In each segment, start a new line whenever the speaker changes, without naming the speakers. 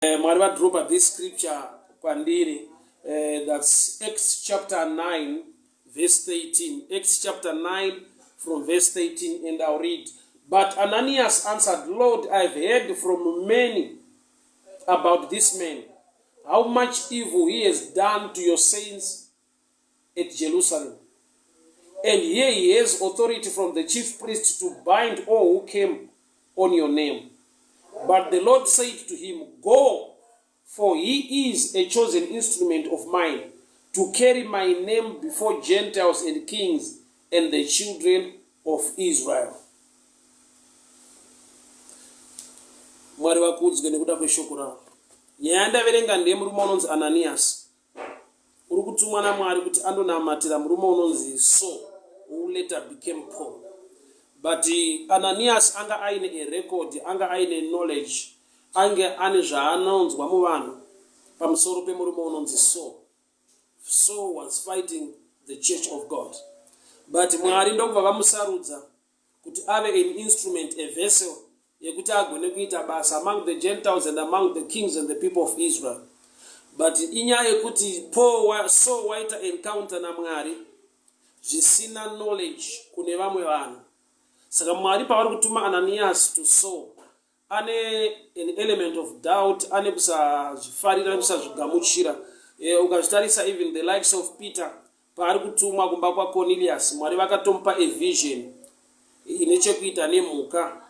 Mwari vadropa this scripture kwandiri, that's Acts chapter 9 verse 13. Acts chapter 9 from verse 13, and I'll read. "But Ananias answered, 'Lord, I've heard from many about this man, how much evil he has done to your saints at Jerusalem. And here he has authority from the chief priest to bind all who came on your name.' But the Lord said to him, 'Go, for he is a chosen instrument of mine to carry my name before Gentiles and kings and the children of Israel.'" Mwari vakudzwe nekuda kweshoko ravo. Nyaya yandaverenga ndeyemurume unonzi Ananias, uri kutumwa naMwari kuti andonamatira murume unonzi Saul, who later became Paul. But Ananias anga aine a record, anga aine knowledge, ange ane zvaanonzwa muvanhu pamusoro pemurume unonzi Saul. Saul was fighting the church of God, but Mwari ndokubva vamusarudza kuti ave an instrument, a vessel yekuti agone kuita basa among the Gentiles and among the kings and the people of Israel. But inyaya yekuti Paul Saul waita encounter naMwari zvisina knowledge kune vamwe vanhu. Saka Mwari pavari kutuma Ananias to Saul, ane an element of doubt, ane kusazvifarira nekusazvigamuchira. Ukazvitarisa, even the likes of Peter, paari kutumwa kumba kwaCornelius, Mwari vakatomupa a vision ine chekuita nemhuka,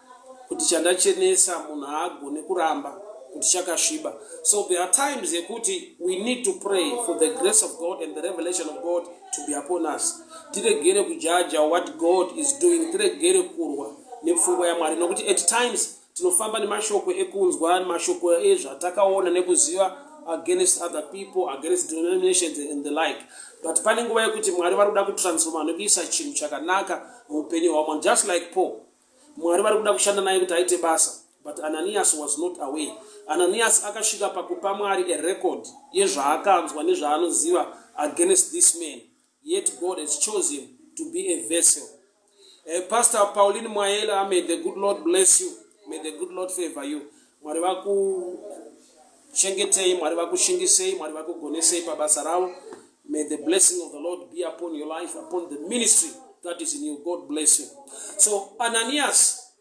kuti chandachenesa munhu haagone kuramba kuti chakasviba. So there are times yekuti we need to pray for the grace of God and the revelation of God to be upon us, tiregere kujaja what God is doing, tiregere kurwa nepfungwa yaMwari, nokuti at times tinofamba nemashoko ekunzwa, mashoko ezvatakaona nekuziva against other people, against denominations and the like. But pane nguva yekuti Mwari vari kuda kutransforma nekuisa chinhu chakanaka muupenyu hwamwe. Just like Paul, Mwari vari kuda kushanda naye kuti aite basa, but Ananias was not aware. Ananias akasvika pakupa Mwari a record yezvaakanzwa nezvaanoziva against this man, yet God has chosen him to be a vessel. Pastor Pauline Mwaela, may the good Lord bless you, may the good Lord favor you. Mwari vakuchengetei, Mwari vakushingisei, Mwari vakugonesei pabasa ravo. May the blessing of the Lord be upon your life, upon the ministry that is in you. God bless you. So Ananias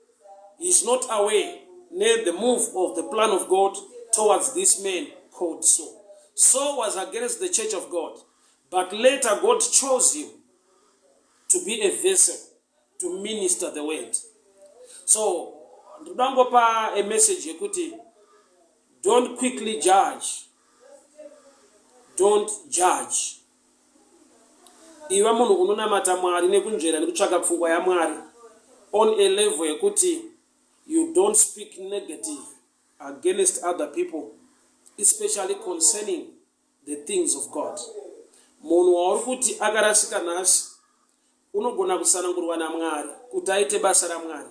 is not aware near the move of the plan of God towards this man called Saul. Saul was against the church of God, but later God chose him to be a vessel to minister the word. So ndoda kungopa a message yekuti don't quickly judge, don't judge. Iva munhu unonamata Mwari nekunzvera nekutsvaka pfungwa yaMwari on a level yekuti you don't speak negative against other people, especially concerning the things of God. Munhu wauri kuti akarasika nhasi unogona kusanangurwa naMwari kuti aite basa raMwari.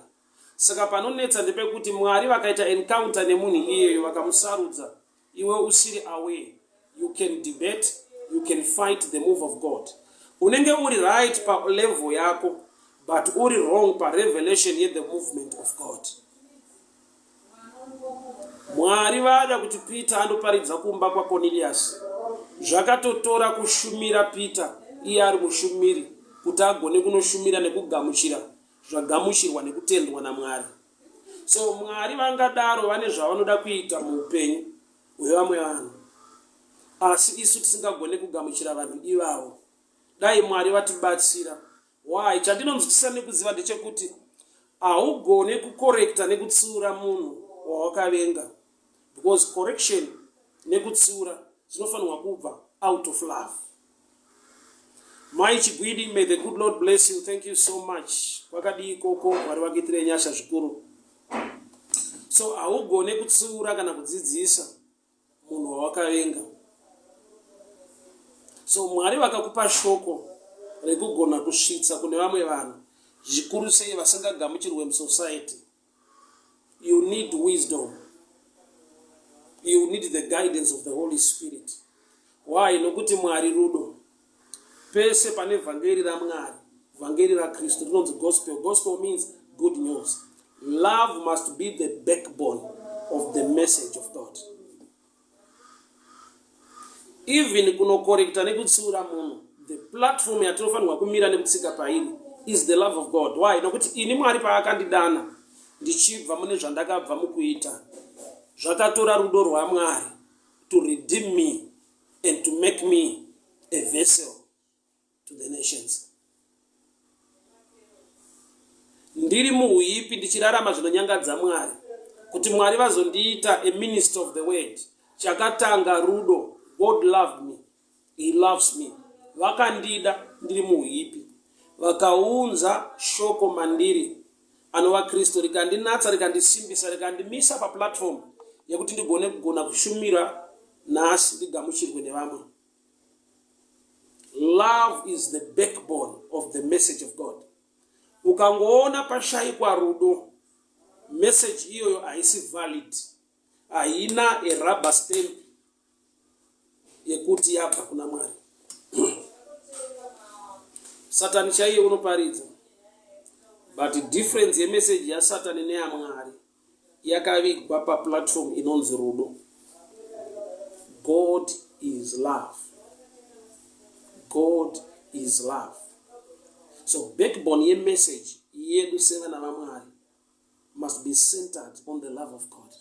Saka panonetsa ndepekuti Mwari vakaita encounter nemunhu iyeyo, vakamusarudza, iwe usiri aware, you can debate, you can fight the move of God. Unenge uri right palevel yako, but uri wrong parevelation yethe movement of God. Mwari vada kuti Peter andoparidza kumba kwaCornelius. Zvakatotora kushumira Peter, iye ari mushumiri, kuti agone kunoshumira nekugamuchira zvagamuchirwa nekutendwa naMwari. So Mwari vangadaro vane zvavanoda kuita muupenyu hwevamwe vanhu, asi isu tisingagone kugamuchira vanhu ivavo. Dai Mwari vatibatsira. Why? Chandinonzwisisa nekuziva ndechekuti haugone kucorrecta nekutsiura munhu wawakavenga, because correction nekutsiura zvinofanirwa kubva out of love. Mai Chigwidi, may the good Lord bless you. Thank you so much. Kwakadii ikoko? Mwari vakuitirei nyasha zvikuru. So haugone kutsiura kana kudzidzisa munhu wawakavenga. So Mwari vakakupa shoko rekugona kusvitsa kune vamwe vanhu, zvikuru sei vasingagamuchirwe musociety, you need wisdom, you need the guidance of the Holy Spirit. Why? Nokuti Mwari rudo. Pese pane vhangeri raMwari, vhangeri raKristu rinonzi gospel. Gospel means good news. Love must be the backbone of the message of God. Even kunokorekta nekutsiura munhu, the platform yatinofanirwa kumira nekutsika pairi is the love of God. Why? Nokuti ini Mwari paakandidana ndichibva mune zvandakabva mukuita, zvakatora rudo rwaMwari to redeem me and to make me a vessel to the nations. Ndiri muhuipi ndichirarama zvinonyangadza Mwari, kuti Mwari vazondiita a minister of the word. Chakatanga rudo. God loved me, he loves me. Vakandida ndiri muhuipi, vakaunza shoko mandiri anova Kristu, rikandinatsa, rikandisimbisa, rikandimisa paplatform yekuti ndigone kugona kushumira nhasi, ndigamuchirwe nevamwe. Love is the backbone of the message of God. Ukangoona pashaikwa rudo, message iyoyo haisi valid, haina a rubber stamp yekuti yabva kuna Mwari. Satani chaiye unoparidza, but difference yemessage yaSatani neyaMwari yakavigwa paplatform inonzi rudo. God is love. God is love. So backbone yemessage yedu sevana vaMwari must be centered on the love of God.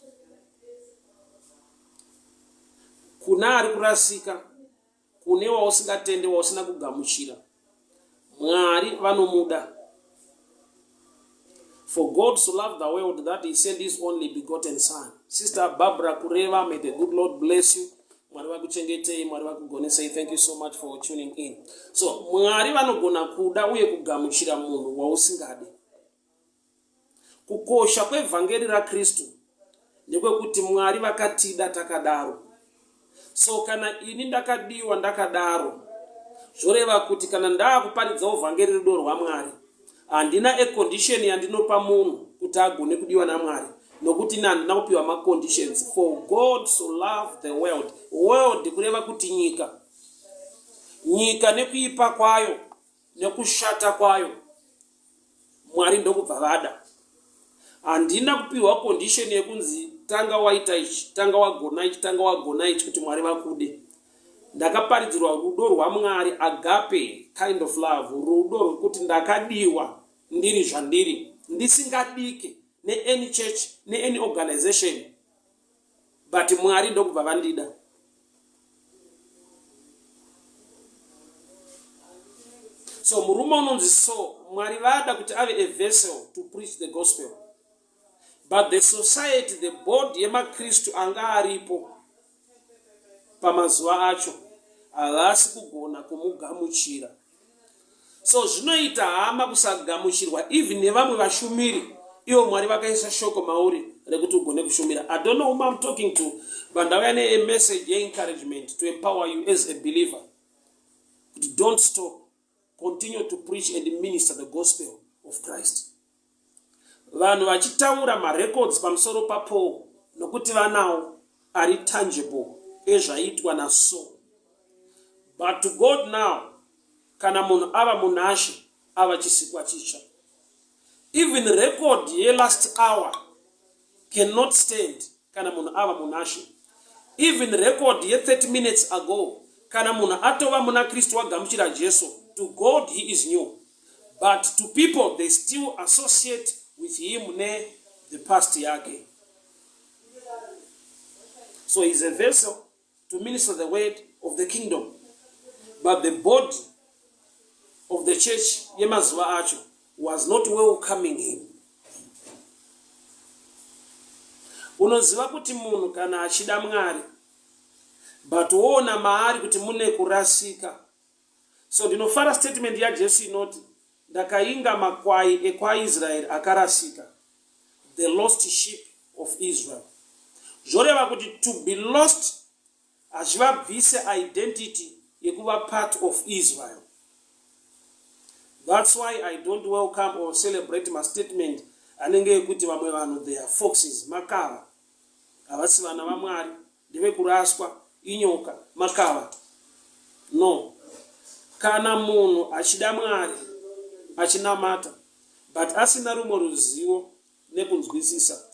Kuna ari kurasika, kune wausingatende, wausina kugamuchira, Mwari vanomuda. For God so loved the world that he sent his only begotten son. Sister Barbara Kureva, may the good Lord bless you. Mwari vakuchengetei, Mwari vakugonesei. Thank you so much for tuning in. So Mwari vanogona kuda uye kugamuchira munhu wausingadi. Kukosha kwevhangeri raKristu ndekwekuti Mwari vakatida takadaro. So kana ini ndakadiwa ndakadaro, zvoreva kuti kana ndaakuparidzawo vhangeri rudo rwaMwari, handina a condition yandinopa munhu kuti agone kudiwa naMwari, nokuti ini handina kupiwa maconditions. For God so loved the world. World kureva kuti nyika. Nyika nekuipa kwayo nekushata kwayo, Mwari ndokubva vada. Handina kupiwa condition yekunzi tanga waita ichi, tanga wagona ichi, tanga wagona ichi kuti Mwari vakude. Ndakaparidzirwa rudo rwaMwari, agape kind of love, rudo rwekuti ndakadiwa ndiri zvandiri, ndisingadike neany church, neany organization, but Mwari ndokubva vandida. So murume unonzi so Mwari vada kuti ave a vessel to preach the gospel, but the society, the body yemaKristu anga aripo pamazuva acho havasi kugona kumugamuchira. So zvinoita hama kusagamuchirwa even nevamwe vashumiri, ivo Mwari vakaisa shoko mauri rekuti ugone kushumira. I don't know whom I'm talking to, but ndauya ne message yeencouragement to empower you as a believer kuti don't stop, continue to preach and minister the gospel of Christ. Vanhu vachitaura marecords pamusoro paPaul nokuti vanawo ari tangible ezvaiitwa naSaul. But to God now, kana munhu ava munaShe, ava chisikwa chitsva. Even record yelast hour cannot stand kana munhu ava munaShe. Even record ye30 minutes ago, kana munhu atova muna Kristu wagamuchira Jesu, to God he is new. But to people they still associate with him ne the past yake. So he's a vessel to minister the word of the kingdom, but the body of the church yemazuva acho was not welcoming him. Unoziva kuti munhu kana achida Mwari but woona maari kuti mune kurasika. So ndinofara statement yaJesu inoti ndakainga makwai ekwaIsraeri akarasika, the lost sheep of Israel. Zvoreva kuti to be lost hazvivabvise identity yekuva part of Israel. That's why I don't welcome or celebrate mastatement anenge ekuti vamwe vanhu they are foxes, makava, havasi vana vaMwari, ndevekuraswa, inyoka, makava. No, kana munhu achida Mwari achinamata but asina rumwe ruzivo nekunzwisisa,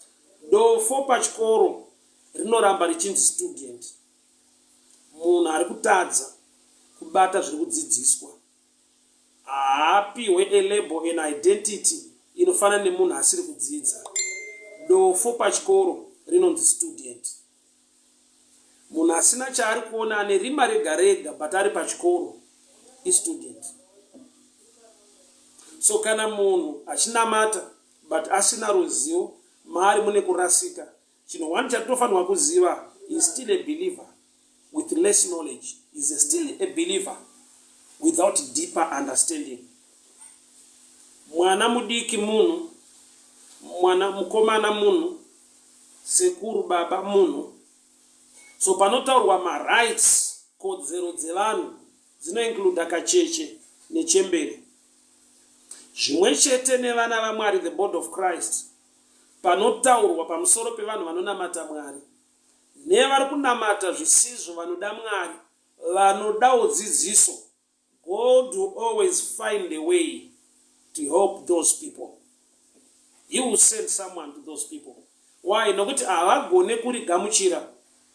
dofo pachikoro rinoramba richinzi student. Munhu ari kutadza kubata zviri kudzidziswa haapihwe a label an identity inofanana nemunhu asiri kudzidza. Dofo pachikoro rinonzi student. Munhu asina chaari kuona ane rima rega rega but ari pachikoro istudent. So kana munhu achinamata but asina ruzivo maari mune kurasika. Chinhu one chatinofanirwa kuziva is still a believer with less knowledge is still a believer without deeper understanding. Mwana mudiki munhu, mwana mukomana munhu, sekuru baba munhu. So panotaurwa marights, kodzero dzevanhu dzinoincluda kacheche nechembere. Zvimwe chete nevana vaMwari, the body of Christ. Panotaurwa pamusoro pevanhu vanonamata Mwari nevari kunamata zvisizvo vanoda Mwari vanodawo dzidziso. God will always find a way to help those people. He will send someone to those people. Why? Nokuti havagone kurigamuchira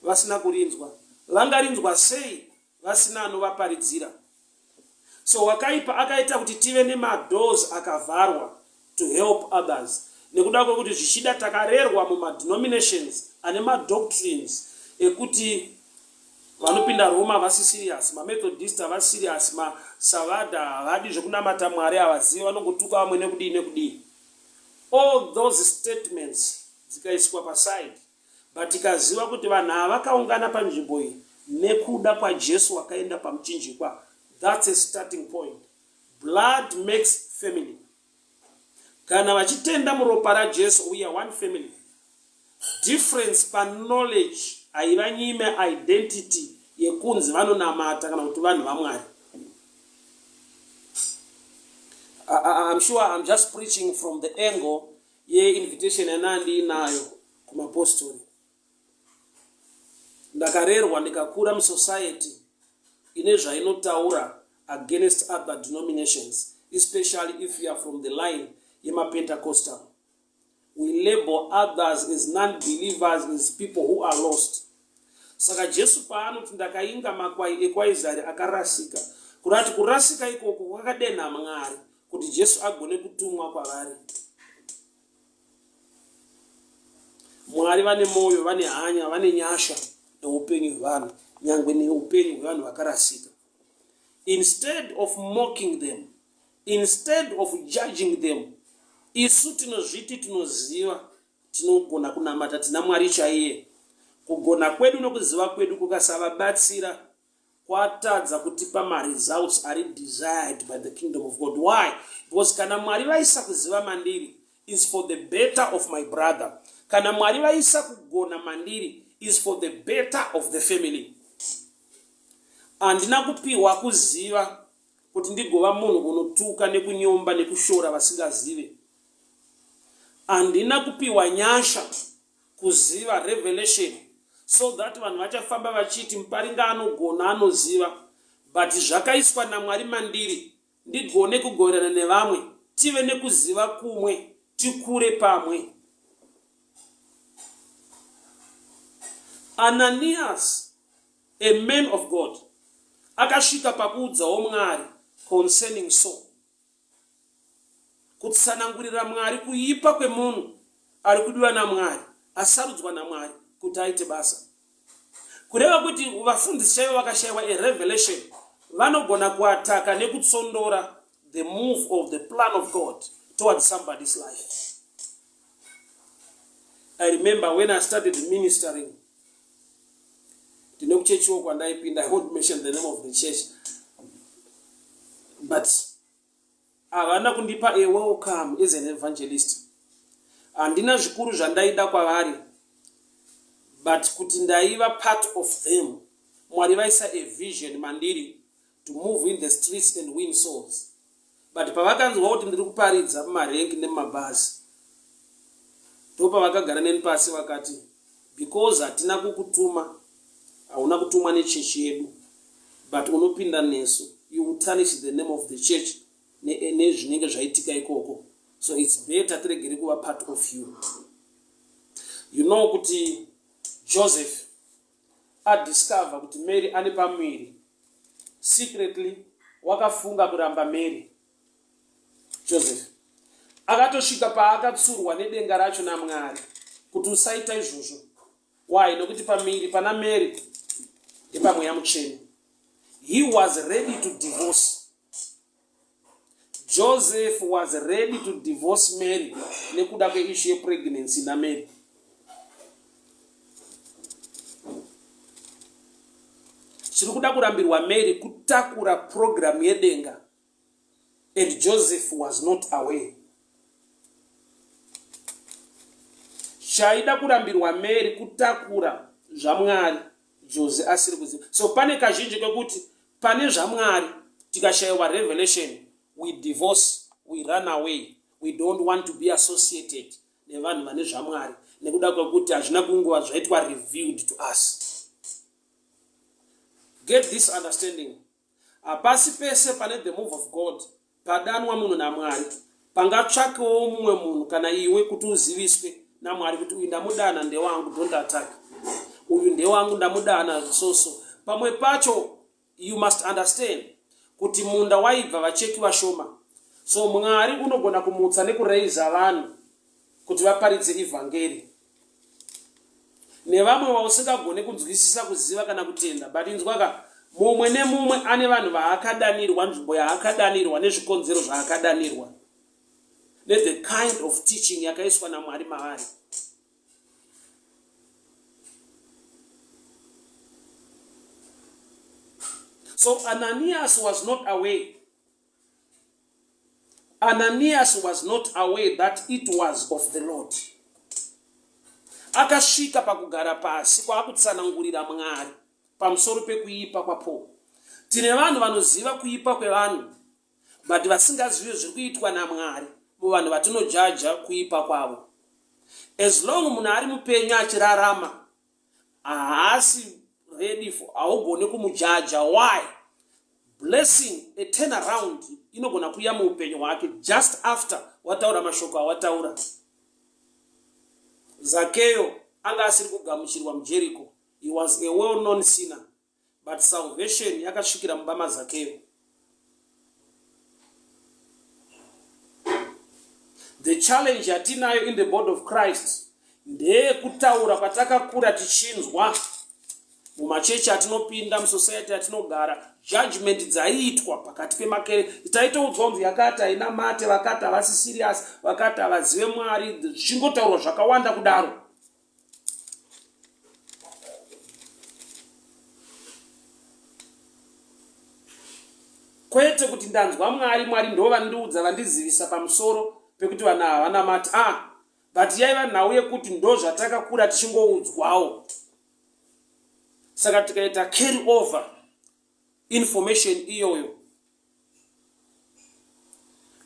vasina kurinzwa. Vangarinzwa sei vasina anovaparidzira? So wakaipa akaita kuti tive nemadoors akavharwa to help others nekuda kwekuti zvichida takarerwa mumadenominations ane madoctrines ekuti vanopinda Roma havasi serious, maMethodist havasi serious, maSavada havadi zvekunamata Mwari, havazivi, vanongotuka vamwe nekudii nekudii. All those statements dzikaiswa paside but tikaziva kuti vanhu ava vakaungana panzvimbo iyi nekuda kwaJesu wakaenda pamuchinjikwa, that's a starting point. Blood makes family. Kana vachitenda muropa raJesu, we are one family. Difference paknowledge haivanyime identity yekunzi vanonamata kana kuti vanhu vaMwari. I'm sure I'm just preaching from the angle yeinvitation yanandiinayo kumapostori. Ndakarerwa ndikakura musociety ine zvainotaura against other denominations, especially if you are from the line yemapentacostal. We label others as non-believers, as people who are lost. Saka Jesu paanoti ndakainga makwai ekwaIsraeri akarasika, kurati kurasika ikoko kwakadenha Mwari kuti Jesu agone kutumwa kwavari. Mwari vane mwoyo, vane hanya, vane nyasha neupenyu hwevanhu, nyangwe neupenyu hwevanhu vakarasika. Instead of mocking them, instead of judging them, isu tinozviti tinoziva, tinogona kunamata tina Mwari chaiye. Kugona kwedu nokuziva kwedu kukasavabatsira, kwatadza kutipa maresults ari desired by the kingdom of God. Why? Because kana Mwari vaisa kuziva mandiri is for the better of my brother. Kana Mwari vaisa kugona mandiri is for the better of the family. Handina kupiwa kuziva kuti ndigova munhu unotuka nekunyomba nekushora vasingazive. Handina kupiwa nyasha kuziva revelation so that vanhu vachafamba vachiti Muparinga anogona, anoziva, but zvakaiswa naMwari mandiri ndigone kugoverana nevamwe, tive nekuziva kumwe, tikure pamwe. Ananias, a man of God, akasvika pakuudzawo Mwari concerning Saul. Kutsanangurira Mwari kuipa kwemunhu ari kudiwa naMwari, asarudzwa naMwari kuti aite basa. Kureva kuti vafundisi chaivo vakashaiwa a revelation vanogona kuataka nekutsondora the move of the plan of God towards somebody's life. I remember when I started ministering, ndine kuchechiwo kwandaipinda, I won't mention the name of the church, but havana kundipa a welcome as an evangelist. Handina zvikuru zvandaida kwavari, but kuti ndaiva part of them. Mwari vaisa a vision mandiri to move in the streets and win souls. But pavakanzwa kuti ndiri kuparidza mumarengi nemumabhazi, ndopavakagara neni pasi vakati, because hatina kukutuma, hauna kutumwa nechechi yedu, but unopinda nesu, you will tarnish the name of the church nezvinenge zvaitika ikoko, so it's better tiregere kuva part of you. You know kuti Joseph adiscover kuti Mary ane pamuviri, secretly wakafunga kuramba Mary. Joseph akatosvika paakatsurwa nedenga racho naMwari kuti usaita izvozvo. Why? Nokuti pamiri pana Mary ndepamweya mutsvene. He was ready to divorce. Joseph was ready to divorce Mary nekuda kweissue yepregnancy naMary. Chiri kuda kurambirwa Mary kutakura program yedenga and Joseph was not aware. Chaida kurambirwa Mary kutakura zvaMwari Jose asiri kuziva. So pane kazhinji kekuti pane zvaMwari tikashaiwa revelation we divorce, we run away, we don't want to be associated nevanhu vane zvaMwari nekuda kwekuti hazvina kunguva zvaitwa revealed to us. Get this understanding. Hapasi pese pane the move of God padanwa munhu naMwari pangatsvakewo mumwe munhu kana iwe kuti uziviswe naMwari kuti uyu ndamudana ndewangu don't attack uyu ndewangu ndamudana soso pamwe pacho you must understand kuti munda waibva vacheki vashoma so Mwari unogona kumutsa nekureiza vanhu kuti vaparidze ivhangeri nevamwe vausingagone kunzwisisa kuziva kana kutenda but inzwaka mumwe nemumwe ane vanhu vaakadanirwa nzvimbo yaakadanirwa nezvikonzero zvaakadanirwa nethe kind of teaching yakaiswa namwari mavari so ananias was not aware Ananias was not aware that it was of the Lord. Akasvika pakugara pasi kwaakutsanangurira Mwari pamusoro pekuipa kwaPaul. Tine vanhu vanoziva kuipa kwevanhu but vasingazive zviri kuitwa naMwari muvanhu vatinojaja kuipa kwavo. As long munhu ari mupenyu achirarama haasi ready for haugone kumujaja why blessing a turn around inogona kuya muupenyu hwake just after wataura mashoko awataura zakeyo anga asiri kugamuchirwa mujeriko he was a well known sinner but salvation yakasvikira mumba maZakeyo. The challenge yatinayo in the body of Christ ndeyekutaura kwatakakura tichinzwa mumachechi atinopinda musociety atinogara judgment dzaiitwa pakati pemakere taitoudzwa kunzi yakati haina mate vakati havasi serious vakati havazive mwari zvichingotaurwa zvakawanda kudaro kwete kuti ndanzwa mwari mwari ndo vandiudza vandizivisa pamusoro pekuti vanhu ava vanamati ah but yaiva nhau yekuti ndo zvatakakura tichingoudzwawo saka tikaita carry over information iyoyo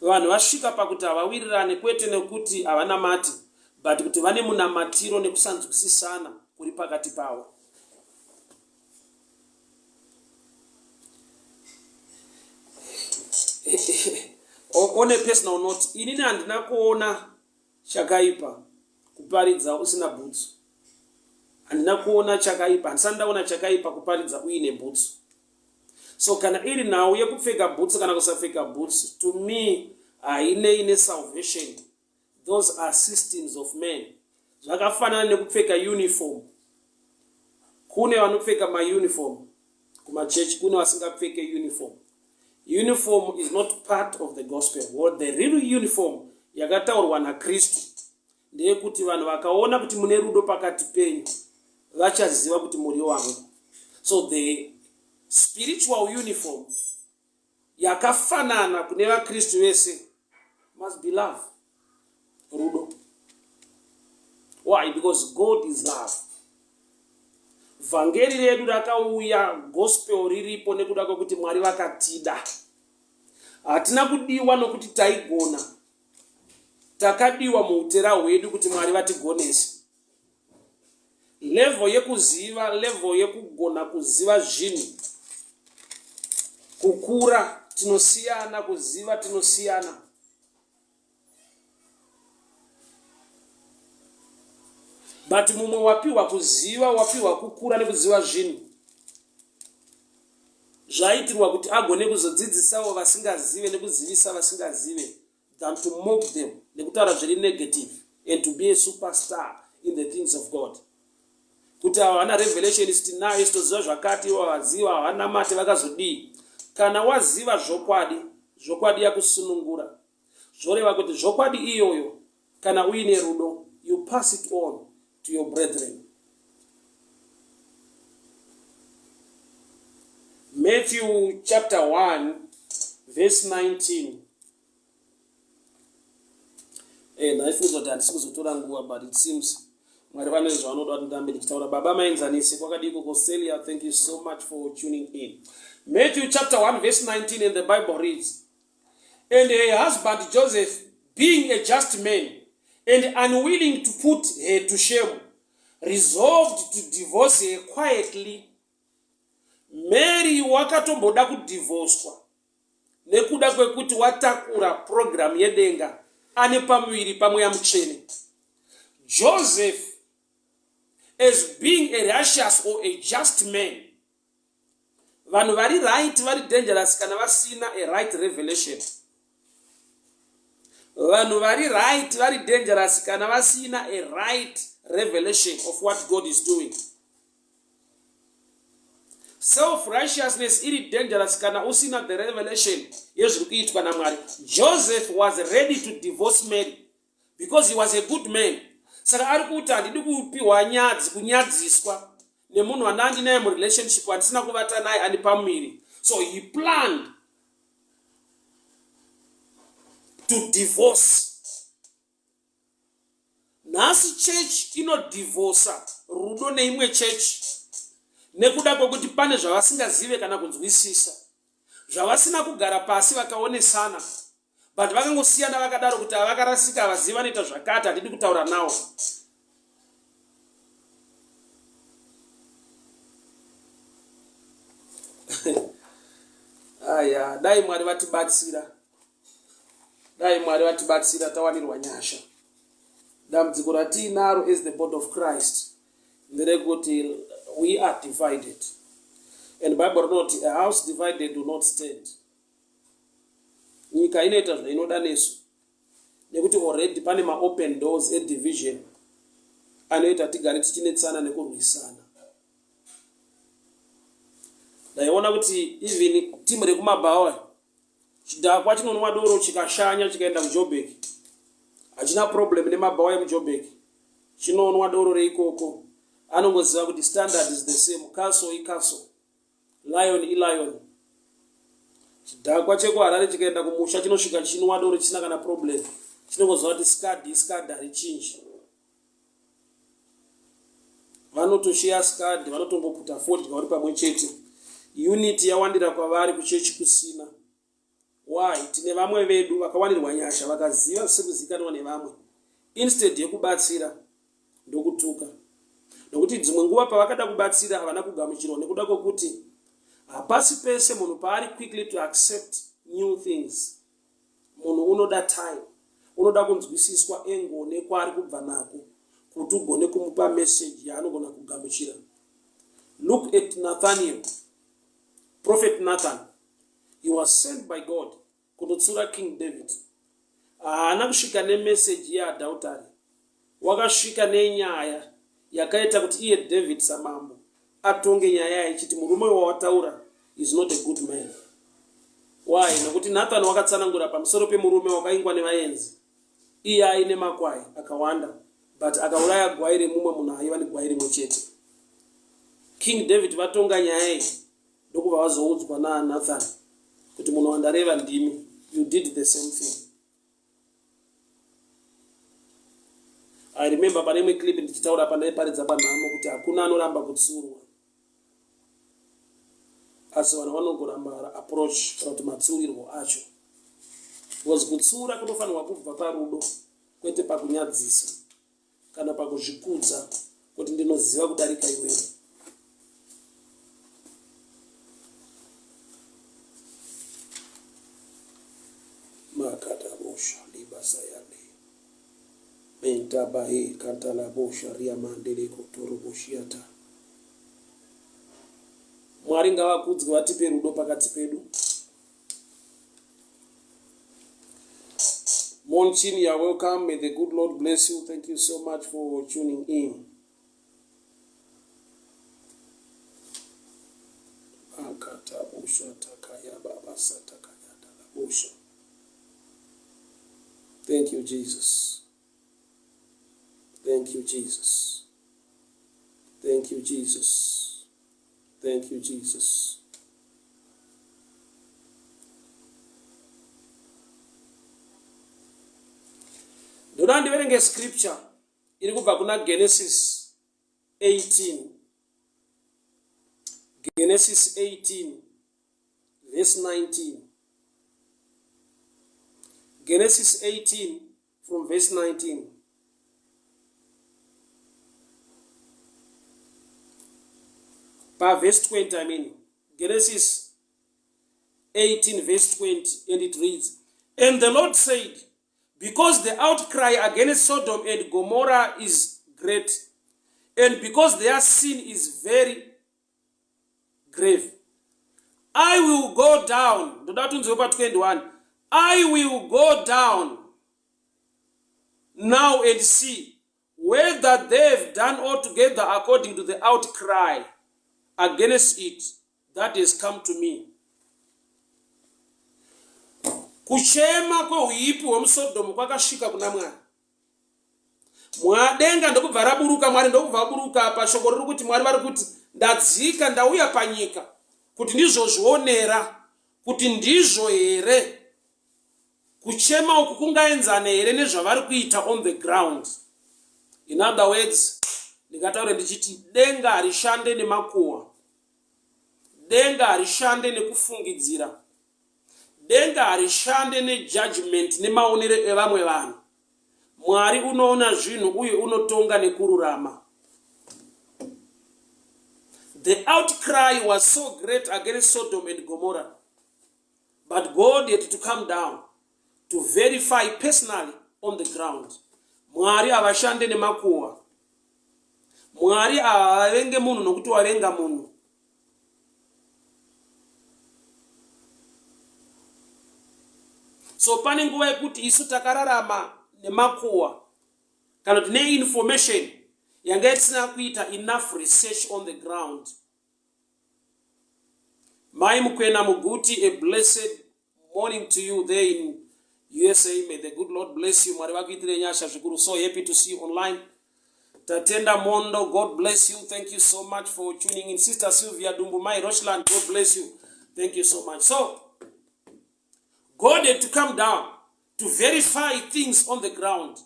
Vanhu vasvika pakuti havawirirane kwete nekuti havanamati but kuti vane munamatiro nekusanzwisisana kuri pakati pavo. On a personal note, inini handina kuona chakaipa kuparidza usina bhutsu. Handina kuona chakaipa, handisati ndaona chakaipa kuparidza uine bhutsu. So kana iri nhau yekupfeka bhutsu kana kusapfeka bhutsu, to me hainei nesalvation. Those are systems of men. Zvakafanana nekupfeka uniform. Kune vanopfeka mauniform kumachechi, kune vasingapfeke uniform. Uniform is not part of the gospel. What the real uniform yakataurwa naKristu ndeyekuti vanhu vakaona kuti mune rudo pakati penyu vachaziva kuti muri wangu. So the spiritual uniform yakafanana kune vaKristu vese must be love, rudo. Why? Because God is love. Vhangeri redu rakauya, gospel riripo nekuda kwekuti Mwari vakatida. Hatina kudiwa nokuti taigona, takadiwa muutera hwedu kuti Mwari vatigonese. Level yekuziva, level yekugona kuziva zvinhu, kukura tinosiyana, kuziva tinosiyana. But mumwe wapiwa kuziva, wapiwa kukura nekuziva zvinhu zvaitirwa kuti agone kuzodzidzisawo vasingazive nekuzivisa vasingazive than to mock them nekutaura zviri negative and to be a superstar in the things of God. Kuti ava vana revelation isu tinayo isu toziva zvakati ivo vaziva havanamate vakazodii. Kana waziva zvokwadi, zvokwadi yakusunungura. Zvoreva kuti zvokwadi iyoyo kana uine rudo you pass it on to your brethren. Matthew chapter 1 verse 19. Eh, ndaifunga kuti handisi kuzotora nguva but it seems Mwari vane zvavanoda kuti ndirambe ndichitaura. Baba Maenzanisi kwakadii koko Celia, thank you so much for tuning in. Matthew chapter 1 verse 19 and the Bible reads, And her husband Joseph, being a just man and unwilling to put her to shame, resolved to divorce her quietly. Mary wakatomboda kudivhoswa nekuda kwekuti watakura purogiramu yedenga ane pamuviri pamweya mutsvene. Joseph, as being a righteous or a just man, vanhu vari right vari dangerous kana vasina a right revelation. Vanhu vari right vari dangerous kana vasina a right revelation of what God is doing. Self righteousness iri dangerous kana usina the revelation yezviri kuitwa naMwari. Joseph was ready to divorce Mary because he was a good man. Saka ari kuti handidi kupiwa nyadzi, kunyadziswa nemunhu wandandinaye murelationship wandisina kuvata naye ane pamuviri. So he planned to divorce. Nhasi church inodhivhosa rudo neimwe church nekuda kwekuti pane zvavasingazive kana kunzwisisa, zvavasina kugara pasi vakaonesana, but vakangosiyana vakadaro kuti avakarasika havazivi vanoita zvakati, handidi kutaura nawo. Aya, dai Mwari vatibatsira. Dai Mwari vatibatsira tawanirwa nyasha. Dambudziko ratiinaro as the body of Christ nderekuti we are divided. And Bible rinoti a house divided do not stand. Nyika inoita zvainoda nesu nekuti already pane maopen doors edivision anoita tigare tichinetsana nekurwisana. Ndaiona kuti even team rekumabhawa Chidhakwa chinonwa doro chikashanya chikaenda kuJoburg hachina problem nemabhawa emuJoburg. Chinonwa doro reikoko anongoziva kuti standard is the same, castle icastle, lion ilion. Chidhakwa chekuHarare chikaenda kumusha chinosvika chinwa doro chisina kana problem, chinongoziva kuti scud iscud harichinji. Vanotosheya scud, vanotongoputa fodya vari pamwe chete. Unity yawandira kwavari kuchechi kusina. Why? Tine vamwe vedu vakawanirwa nyasha vakaziva zvisiri kuzikanwa nevamwe. Instead yekubatsira ndokutuka. Nokuti dzimwe nguva pavakada kubatsira havana kugamuchirwa nekuda kwekuti hapasi pese munhu paari quickly to accept new things. Munhu unoda time, unoda kunzwisiswa angle nekwaari kubva nako kuti ugone kumupa message yaanogona kugamuchira. Look at Nathaniel, Prophet Nathan. He was sent by God kundotsiura King David. Haana kusvika nemessage yeadultery. Wakasvika nenyaya yakaita kuti iye David samambo atonge nyaya yaichiti murume wawataura is not a good man. Why? Nokuti Nathan wakatsanangura pamusoro pemurume wakaingwa nevaenzi iye aine makwai akawanda but akauraya gwai remumwe munhu aiva negwai rimwe chete. King David vatonga nyaya iyi ndokubva vazoudzwa naNathan kuti munhu wandareva ndimi, you did the same thing. I remember pane imwe clip ndichitaura pandaiparidza panhamo kuti hakuna anoramba kutsurwa asi vanhu vanogoramba approach kana kuti matsurirwo acho because kutsura kunofanirwa kubva parudo kwete pakunyadzisa kana pakuzvikudza kuti ndinoziva kudarika iwewe. Makatabosha libasa yale. Amen. Itabahe kantalabosha riamandele kotoroboshiata. Mwari ngavakudzwe vatipe rudo pakati pedu. Monchin, you are welcome. May the good Lord bless you. Thank you so much for tuning in. Akatabusha takaya baba satakaya dalabusha. Thank you, Jesus. Thank you, Jesus. Thank you, Jesus. Thank you, Jesus. Ndoda ndiverenge scripture iri kubva kuna Genesis 18. Genesis 18 verse 19. Genesis 18 from verse 19. Pa verse 20, I mean. Genesis 18 verse 20 and it reads, And the Lord said, Because the outcry against Sodom and Gomorrah is great, and because their sin is very grave, I will go down. Ndoda kuti unzwe pa 21. I will go down now and see whether they have done altogether according to the outcry against it that has come to me. Kuchema kweuipi hwemuSodhomu kwakasvika kuna Mwari. Mwadenga ndokubva raburuka, Mwari ndokubva vaburuka. Apa shoko riri kuti Mwari vari kuti ndadzika ndauya panyika kuti ndizvozvionera kuti ndizvo here kuchema uku kungaenzane here nezvavari kuita on the ground. In other words, ndingataure ndichiti denga harishande nemakuhwa, denga harishande nekufungidzira, Denga harishande nejudgment nemaonero evamwe vanhu. Mwari unoona zvinhu uye unotonga nekururama. The outcry was so great against Sodom and Gomorrah. But God had to come down to verify personally on the ground. Mwari havashande nemakuhwa. Mwari havavenge munhu nokuti wavenga munhu. So pane nguva yekuti isu takararama nemakuhwa kana kuti neinformation yanga isina kuita enough research on the ground. Mai Mukwena Muguti, a blessed morning to you there in USA. May the good Lord bless you. Mwari vakuitire nyasha zvikuru. So happy to see you online. Tatenda Mondo, God bless you. Thank you so much for tuning in. Sister Sylvia Dumbumai Rochland, God bless you. Thank you so much. So, God had to come down to verify things on the ground.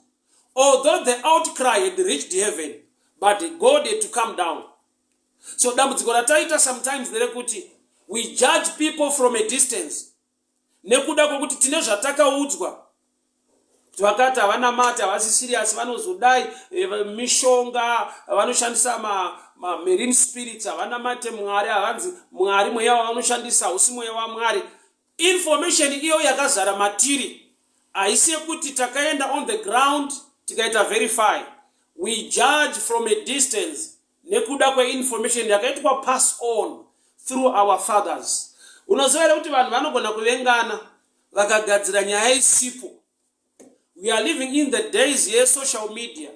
Although the outcry had reached heaven, but God had to come down. So dambudziko rataita sometimes nderekuti we judge people from a distance nekuda kwekuti tine zvatakaudzwa kuti vakati havanamati havasi serious vanozodai eh, mishonga vanoshandisa mamarine spirits havanamate mwari havanzi mwari mweya wavanoshandisa hausi mweya wamwari information iyo yakazara matiri haisi yekuti takaenda on the ground tikaita verify. We judge from a distance nekuda kweinformation yakaitwa pass on through our fathers. Unoziva here kuti vanhu vanogona kuvengana vakagadzira nyaya isipo. We are living in the days yesocial media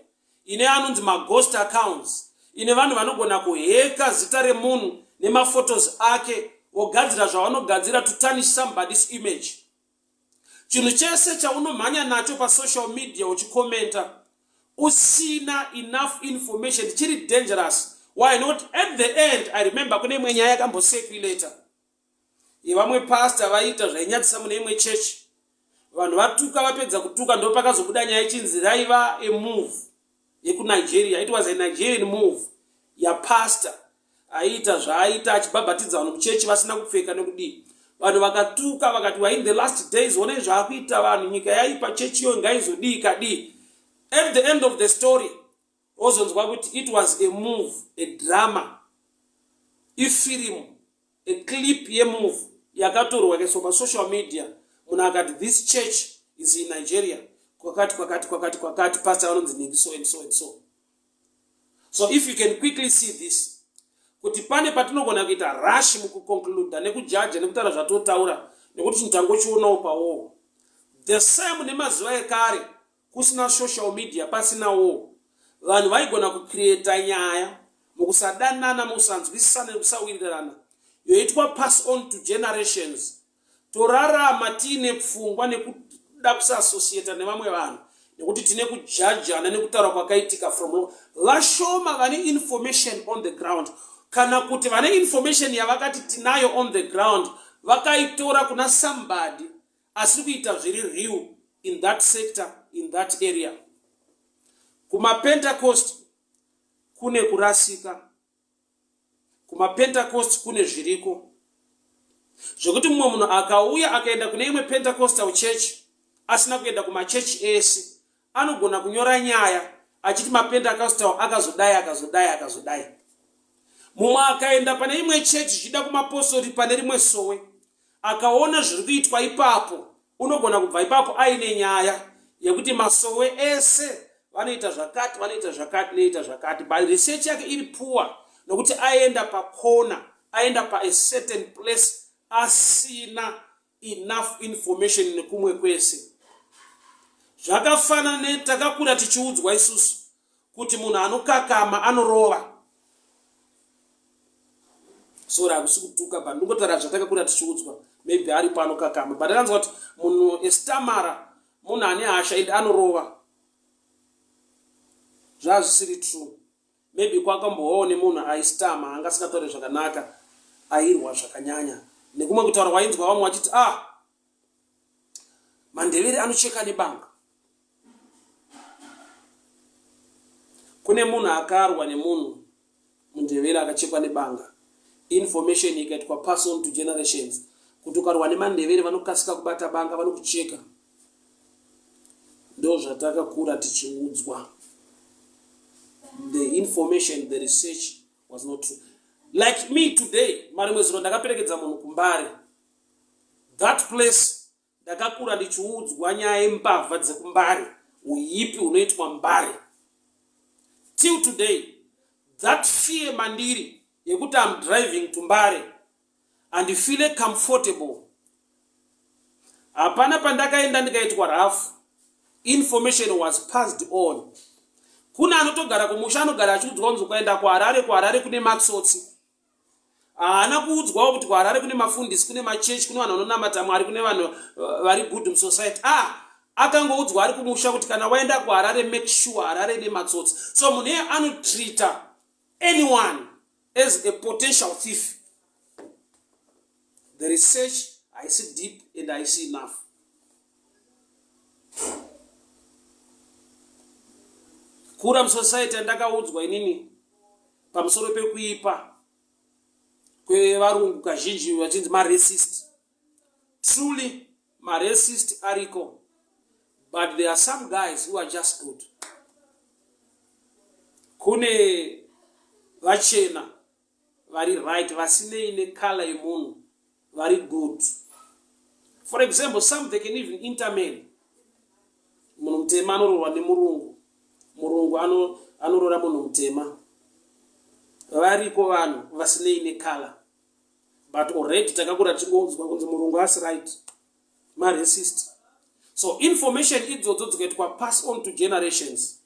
ine anonzi maghost accounts, ine vanhu vanogona kuheka zita remunhu nemaphotos ake vogadzira zvavanogadzira to tarnish somebody's image. Chinhu chese chaunomhanya nacho pasocial media uchikomenta usina enough information chiri dangerous. Why not? At the end, I remember kune imwe nyaya yakambocirculata yevamwe pastor vaiita zvainyadzisa mune imwe church. Vanhu vatuka, vapedza kutuka, ndopakazobuda nyaya ichinzi raiva a move yekuNigeria. It was a Nigerian move yapastor aiita zvaaita achibhabhatidza vanhu muchechi vasina kupfeka nekudii. Vanhu vakatuka vakati we in the last days, onai zvaakuita vanhu, nyika yaipa, chechi iyo ngaizodii kadii. At the end of the story ozonzwa kuti it was a move, a drama, ifirimu, a clip yemove yakatorwa ikaiswa pasocial media. Munhu akati this church is in Nigeria. Kwakati kwakati kwakati kwakati pastor vanonzi nhingi so and so and so. So if you can quickly see this kuti pane patinogona kuita rush mukuconcluda nekujaja nekutaura zvatotaura nekuti chinhu tangochionawo pawowo. The same nemazuva ekare kusina social media pasina wo vanhu vaigona kucreata nyaya mukusadanana mukusanzwisisana nekusawirirana yoitwa pass on to generations torarama tiine pfungwa nekuda kusaasociata nevamwe vanhu nekuti tine kujajana nekutaura kwakaitika from vashoma vane information on the ground kana kuti vane information yavakati tinayo on the ground vakaitora kuna somebody asiri kuita zviri real in that sector in that area. KumaPentecost kune kurasika, kumaPentecost kune zviriko zvekuti mumwe munhu akauya akaenda kune imwe Pentecostal church asina kuenda kumachechi ese anogona kunyora nyaya achiti mapentecostal akazodai akazodai akazodai. Mumwe akaenda pane imwe chechi zvichida kumapostori pane rimwe sowe Akaona zviri kuitwa ipapo unogona kubva ipapo aine nyaya yekuti masowe ese vanoita zvakati vanoita zvakati noita zvakati but research yake iri poor nokuti aenda pakona aenda pa a certain place asina enough information nekumwe kwese zvakafanana netakakura tichiudzwa isusu kuti munhu anokakama anorova sorry hakusi kutuka but ndingotaura zvatakakura tichiudzwa maybe aripo anokakama but akanzwa kuti munhu estamara munhu ane hasha and anorova zvazvisiri true maybe kwakambovawo nemunhu aistama anga asingataure zvakanaka airwa zvakanyanya nekumwe kutaura wainzwa vamwe vachiti ah Mandevere anocheka nebanga. Kune munhu akarwa nemunhu mundevere akachekwa nebanga. Information ikaitwa pass on to generations kuti ukarwa nemandevere vanokasika kubata banga vanokucheka. Ndozvatakakura tichiudzwa. The information, the research was not true. Like me today, marimwe zuro ndakaperekedza munhu kuMbare. That place ndakakura ndichiudzwa nyaya yembavha dzekumbare uyipi hunoitwa mbare till today that fear mandiri yekuti am driving to mbare andifile comfortable hapana pandakaenda ndikaitwa rafu information was passed on kune anotogara kumusha anogara achiudzwa kunzi ukaenda kuharare kuharare kune matsotsi Haana kuudzwawo kuti kuHarare kune mafundisi, kune machechi, kune vanhu vanonamata Mwari, kune vanhu eh, vari good musociety. Ah, akangoudzwa ari kumusha kuti kana waenda kuHarare make sure Harare ine matsotsi. So munhu iye anotreata anyone as a potential thief. The research haisi deep and haisi enough. Kura musociety yandakaudzwa inini pamusoro pekuipa kwevarungu kazhinji vachinzi maracist truly maracist ariko but there are some guys who are just good kune vachena vari right vasinei necolor yemunhu vari good for example some they can even intermarry munhu mutema anoroorwa nemurungu murungu anoroora munhu mutema variko vanhu vasinei necolor but already takakura tichingonzwa kunzi murungu asi right maracist so information idzodzo dzikaitwa pass on to generations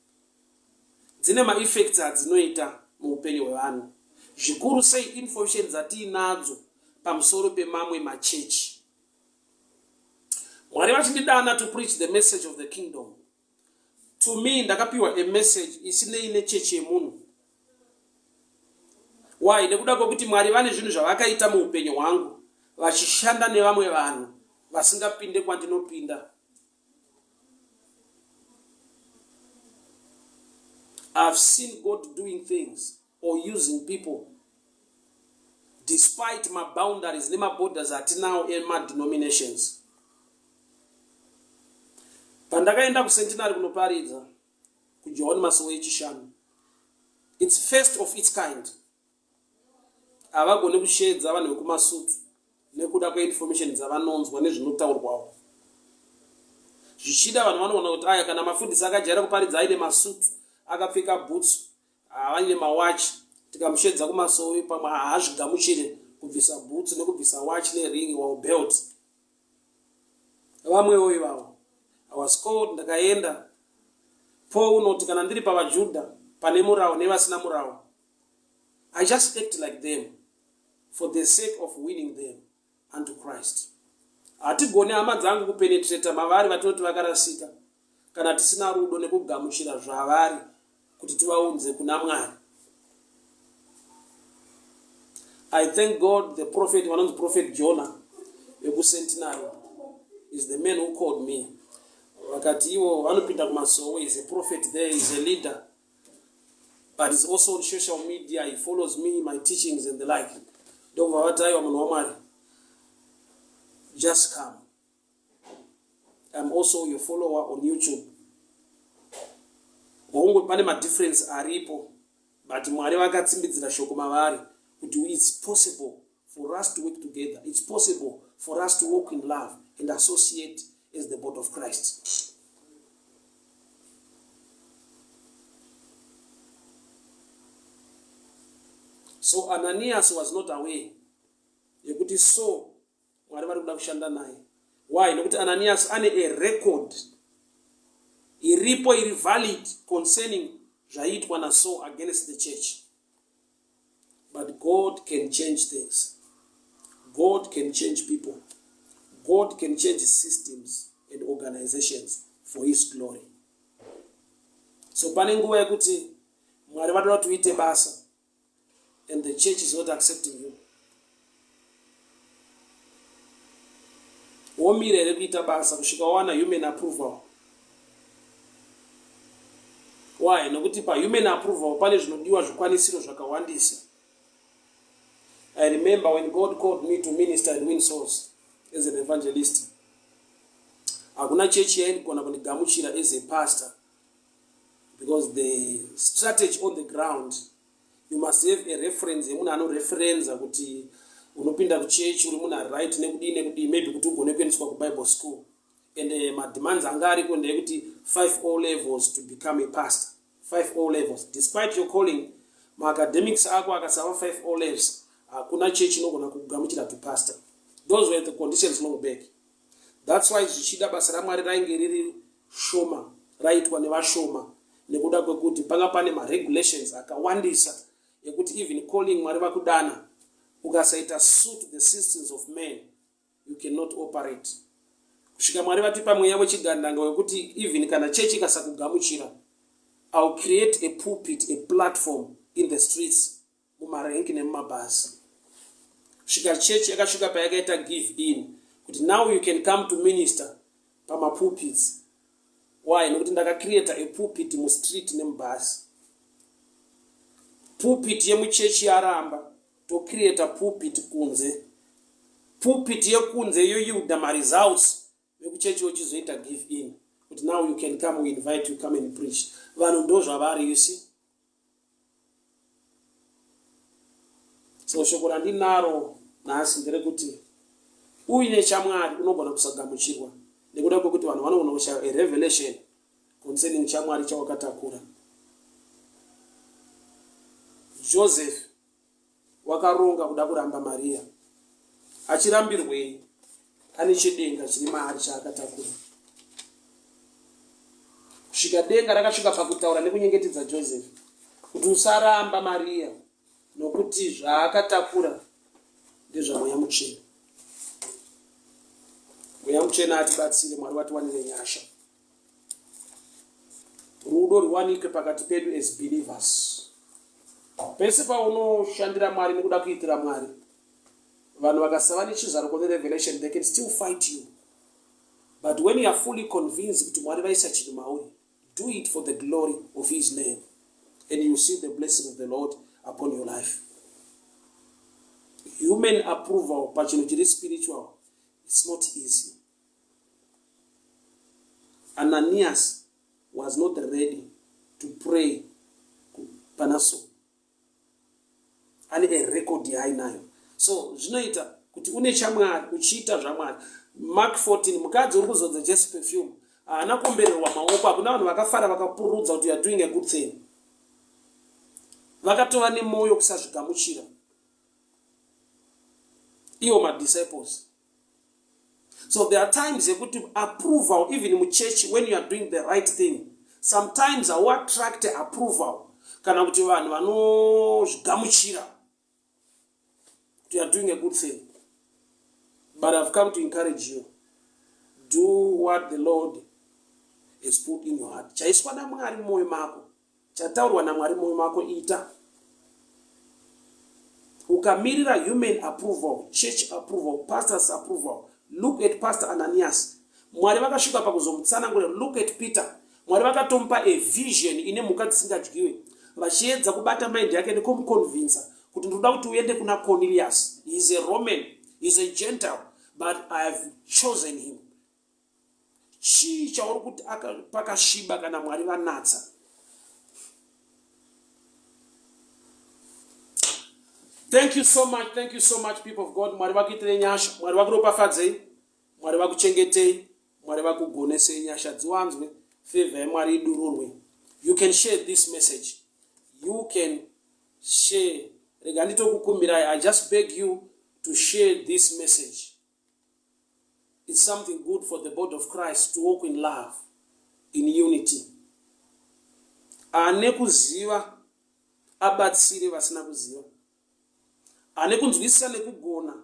dzine maeffects adzinoita muupenyu hwevanhu zvikuru sei information dzatiinadzo pamusoro pemamwe machechi Mwari vachindidana to preach the message of the kingdom. To me ndakapiwa a message isinei nechechi yemunhu. Why? Nekuda kwekuti Mwari vane zvinhu zvavakaita muupenyu hwangu vachishanda nevamwe vanhu vasingapinde kwandinopinda. I've seen God doing things or using people despite maboundaries nemaborders atinawo emadenominations. Pandakaenda kuCentenary kunoparidza kuJohn Masowe yechishanu, it's first of its kind. Havagoni kusheedza vanhu vekumasutu nekuda kweinformation dzavanonzwa nezvinotaurwawo. Zvichida vanhu vanoona kuti aya kana mafundisi akajaira kuparidza aine masutu, akapfeka bhutsu, vaine mawachi, tikamushedza kumasowe pamwe haazvigamuchire kubvisa bhutsu nekubvisa wachi nering or belt. Vamwewo ivavo. I was called, ndakaenda. Paul unoti kana ndiri pavaJudha pane murawo nevasina murawo, I just act like them for the sake of winning them unto Christ. Hatigoni hama dzangu kupenetrata mavari vatinoti vakarasika kana tisina rudo nekugamuchira zvavari kuti tivaunze kuna Mwari. I thank God the prophet vanonzi prophet Jonah vekuCentenary is the man who called me vakati ivo vanopinda kumasowe is a prophet there is a leader but is also on social media he follows me my teachings and the like ndokubva vati aiwa munhu wamwari just come I'm also your follower on youtube hongu pane madifference aripo but mwari vakatsimbidzira shoko mavari kuti it's possible for us to work together it's possible for us to walk in love and associate as the body of christ so ananias was not aware yekuti so Mwari vari kuda kushanda naye. Why? Nokuti Ananias ane a record iripo iri valid concerning zvaiitwa naSaul against the church. But God can change things. God can change people. God can change systems and organizations for his glory. So pane nguva yekuti Mwari vanoda kuti uite basa and the church is not accepting you womira here kuita basa kusvika wawana human approval why nokuti pahuman approval pane zvinodiwa zvikwanisiro zvakawandisa i remember when god called me to minister and win souls as an evangelist hakuna chechi yaindigona kundigamuchira as a pastor because the strategy on the ground you must have a reference yemunhu anoreferenza kuti unopinda kuchechi uri munhu ari right nekudii nekudii maybe kuti ugone kuendeswa kubible school and eh, mademands anga ariko ndeyekuti five o levels to become a pastor five o levels despite your calling maacademics ako akasava five o levels hakuna chechi inogona kugamuchira to pastor those were the conditions long back That's why zvichida basa raMwari rainge riri shoma raitwa nevashoma nekuda kwekuti panga pane maregulations akawandisa ekuti even calling Mwari vakudana ukasaita suit the systems of man you cannot operate kusvika Mwari vatipa mweya wechigandanga wekuti even kana chechi ikasakugamuchira I'll create a pulpit a platform in the streets mumarenki nemumabhazi svika church yakasvika payakaita give in kuti now you can come to minister pamapulpits why nekuti ndakacreata a pulpit mustreet nemubhazi pulpit yemuchechi yaramba tocreata pulpit kunze pulpit yekunze yoyiuda maresults vekuchechi wochizoita give in kuti now you can come we invite you come and preach vanhu ndozvavari you see So shoko randinaro nhasi nderekuti uine chaMwari unogona kusagamuchirwa nekuda kwekuti vanhu vanogona kushaya a revelation concerning chaMwari chawakatakura. Joseph wakaronga kuda kuramba Maria. Achirambirwei? Ane chedenga chiri maari chaakatakura. Kusvika denga rakasvika pakutaura nekunyengetedza Joseph kuti usaramba Maria nokuti zvaakatakura ndezvamweya mutsvene. Mweya mutsvene atibatsire, Mwari vatiwanire nyasha. Rudo rwuwanikwe pakati pedu as believers. Pese paunoshandira Mwari nekuda kuitira Mwari, vanhu vakasava nechizaruko nerevelation they can still fight you. But when you are fully convinced kuti Mwari vaisa chinhu mauri, do it for the glory of his name and you see the blessing of the Lord upon your life. Human approval pachinhu chiri spiritual, it's not easy. Ananias was not ready to pray pana so ane a record yaainayo so zvinoita kuti une chamwari uchiita zvamwari mark 14 mukadzi uri kuzodza jesu perfume Haana kuombererwa maoko, hakuna vanhu vakafara vakapururudza kuti you are doing a good thing. Vakatova nemwoyo kusazvigamuchira iwo madisciples. So there are times yekuti approval even muchurch when you are doing the right thing sometimes hauattracte approval kana kuti vanhu vanozvigamuchira kuti you are doing a good thing. But I've come to encourage you, do what the Lord has put in your heart. Chaiswa naMwari mumwoyo mako, chataurwa naMwari mumwoyo mako, ita. Ukamirira human approval, church approval, pastors approval. Look at Pastor Ananias. Mwari vakasvika pakuzomutsanangurira. Look at Peter. Mwari vakatomupa a vision ine mhuka dzisingadyiwe, vachiedza kubata mind yake nekumuconvinsa kuti ndinoda kuti uende kuna Cornelius. He is a Roman, he is a Gentile, but I have chosen him. Chii chauri kuti pakasviba kana Mwari vanatsa? Thank you so much, thank you so much people of God. Mwari vakuitire nyasha, Mwari vakuropafadzei, Mwari vakuchengetei, Mwari vakugonesei, nyasha dziwanzwe, favor yaMwari idururwe. You can share this message. You can share. Rega nditokukumbirai, I just beg you to share this message. It's something good for the body of Christ to walk in love, in unity. Ane kuziva abatsire vasina kuziva. Ane kunzwisisa nekugona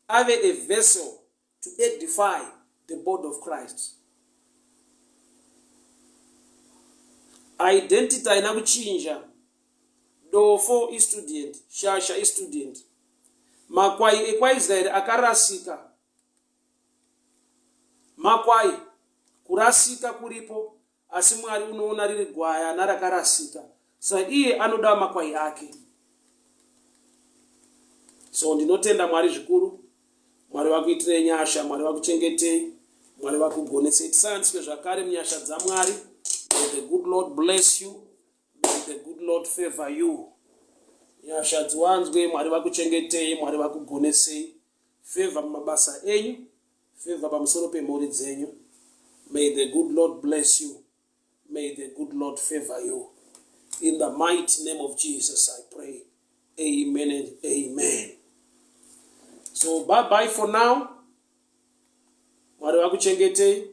ave a vessel to edify the body of Christ. Identity haina kuchinja. Dofo istudent, shasha istudent. Makwai ekwaIsraeri akarasika. Makwai, kurasika kuripo, asi Mwari unoona riri gwayana rakarasika. Saka iye anoda makwai ake. So ndinotenda Mwari zvikuru. Mwari vakuitirei nyasha, Mwari vakuchengetei, Mwari vakugonesei. Tisanganiswe zvakare munyasha dzaMwari. May the good Lord bless you. May the good Lord favor you. Nyasha dziwanzwe, Mwari vakuchengetei, Mwari vakugonesei. Favor mumabasa enyu, favor pamusoro pemhuri dzenyu. May the good Lord bless you. May the good Lord favor you. In the mighty name of Jesus, I pray. Amen and amen. So bye bye for now. Mwari vakuchengetei.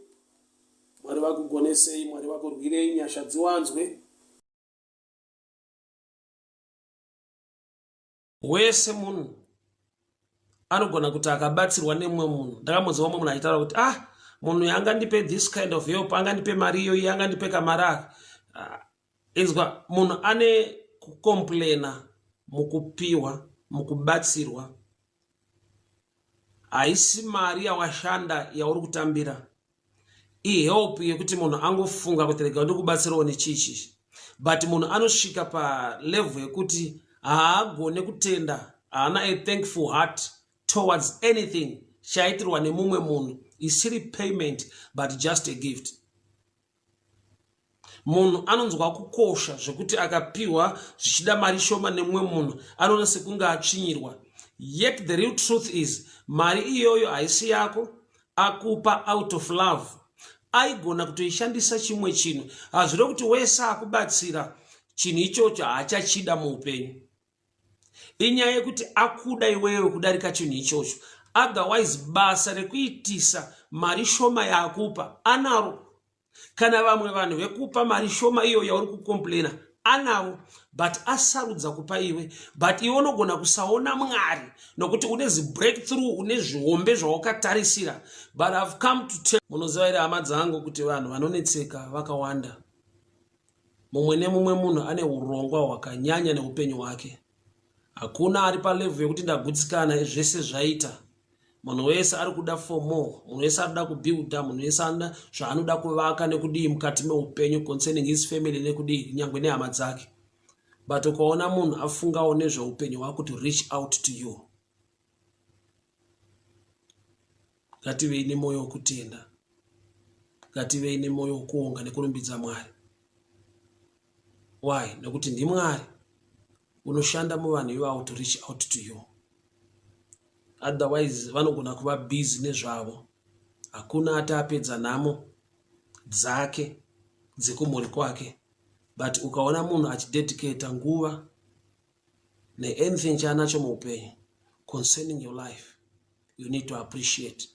Mwari vakugonesei, Mwari vakurwirei, nyasha dziwanzwe. Wese munhu anogona kuti akabatsirwa nemumwe munhu. Ndakambonzwa mumwe munhu achitaura kuti ah, munhu uyu angandipe this kind of help, angandipe mari iyoyi, angandipe kamari aka. Ah, inzwa, munhu ane kucomplaina mukupiwa, mukubatsirwa. Haisi mari yawashanda yauri kutambira, ihelp yekuti munhu angofunga kuti rega ndikubatsirawo nechii chichi, but munhu anosvika palevel yekuti haagone kutenda, haana a thankful heart towards anything chaitirwa nemumwe munhu, isiri payment but just a gift. Munhu anonzwa kukosha zvekuti akapiwa zvichida mari shoma nemumwe munhu anoona sekunge atsvinyirwa. Yet the real truth is mari iyoyo haisi yako, akupa out of love. Aigona kutoishandisa chimwe chinhu. Hazviro kuti wese akubatsira chinhu ichocho haachachida muupenyu. Inyaya yekuti akuda iwewe kudarika chinhu ichocho. Otherwise basa rekuitisa mari shoma yaakupa anaro. Kana vamwe vanhu vekupa mari shoma iyo yauri kucomplaina anavo, but asarudza kupa iwe. But iwe unogona kusaona Mwari nokuti une zibreakthrough, une zvihombe zvawakatarisira. But I've come to tell, munoziva here hama dzangu kuti vanhu vanonetseka vakawanda. Mumwe nemumwe munhu ane urongwa hwakanyanya neupenyu hwake. Hakuna ari palevel yekuti ndagutsikana zvese zvaita. Munhu wese ari kuda for more, munhu wese ari kuda kubuilda, munhu wese anoda zvaanoda kuvaka nekudii mukati meupenyu concerning his family nekudii, nyangwe nehama dzake. But ukaona munhu afungawo nezveupenyu hwako to reach out to you, ngativei nemwoyo wekutenda, ngativei nemwoyo wekuonga nekurumbidza Mwari. Why? Nekuti ndiMwari unoshanda muvanhu ivavo to reach out to you. Otherwise vanogona kuva busy nezvavo. Hakuna ati apedza nhamo. Dzake dzekumhuri kwake, but ukaona munhu achidedicata nguva neanything chaanacho muupenyu concerning your life, you need to appreciate.